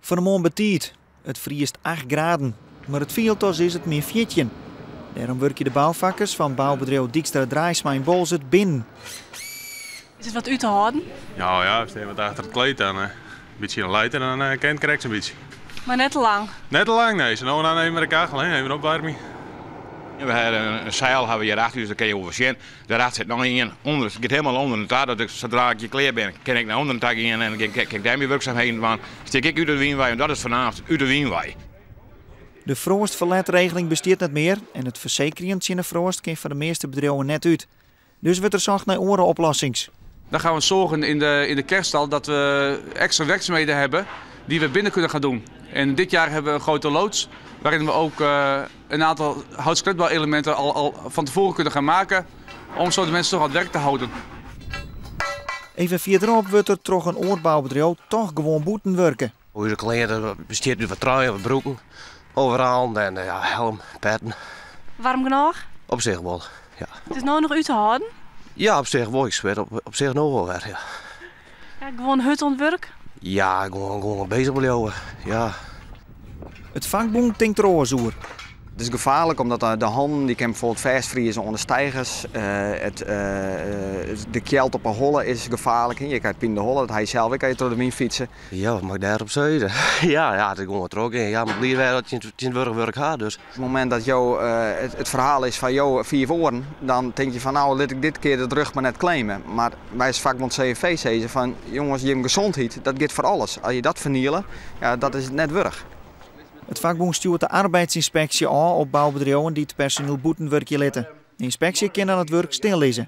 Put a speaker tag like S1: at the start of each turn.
S1: Fan 'e moarn betiid. It friest 8 graden, mar it fielt as is it min 14. Dêrom wurkje de boufakkers fan boubedriuw Dykstra Draaisma yn Boalsert binnen.
S2: Is it wat út te hâlden?
S3: Ja, ja, stean wat achter it kleed dan. In bytsje in light en dan kin it krekt sa'n bytsje.
S2: Mar net te lang?
S3: Net te lang, nee. Sa no en dan even mei de kachel, hè? Even opwaarmje.
S4: We hawwe in seil hawwe we hjir achter ús, dêr kinne je wol sjen. Dêrachter sit noch ien ûnder. It giet helemaal ûnder en ta. Dat ik, sadra ik hjir klear bin, kin ik nei ûnderen ta gean en kin ik dêr myn wurksumheden dwaan. Stean ik út de wyn wei, want dat is foarnaamst út de wyn wei.
S1: De froastferletregeling bestiet net mear en it fersekerjen tsjin de froast kin foar de measte bedriuwen net út. Dus wurdt der socht nei oare oplossings.
S5: Dan gaan we zorgen in de kerststal dat we extra werkzaamheden hebben die we binnen kunnen gaan doen. En dit jaar hebben we een grote loods waarin we ook een aantal houtskeletbouwelementen al van tevoren kunnen gaan maken om zo de mensen toch aan het werk te houden.
S1: Even fierderop wurdt der troch in oar boubedriuw toch gewoan bûten wurke.
S6: Ús klean bestiet út wat truien, wat broeken, overallen en ja, helm, petten.
S2: Waarm genôch?
S6: Op sich wol, ja.
S2: It is no noch út te hâlden?
S6: Ja, op sich wol. Ik swit op sich no wol wer, ja.
S2: Ja, gewoan hurd oan it wurk?
S6: Ja, gewoan beuzich bliuwe, ja.
S1: It fakbûn tinkt der oars oer.
S7: It is gefaarlik omdat de hannen dy kinne bijvoorbeeld fêstfrieze oan de steigers. De kjeld op 'e holle is gefaarlik. Je krije pine de holle, dat ha je sels ek as je troch de wyn fytse.
S6: Ja, wat moat ik dêrop sizze? Ja, ja, it is gewoan troch. Ja, mar bliid wêze dat je tsjin it wurk wurk ha. Dus.
S7: Op it momint dat jo, it ferhaal is fan jo 5 oaren, dan tink je fan nou lit ik dit kear dat rjocht mar net claime. Mar wy as fakbond CNV sizze fan jonges, jim gezondheid, dat giet foar alles. As je dat ferniele, ja, dat is it net wurdich.
S1: It fakbûn stjoert de arbeidsynspeksje ôf op boubedriuwen dy't personiel bûten wurkje litte. De ynspeksje kin dan it wurk stillizze.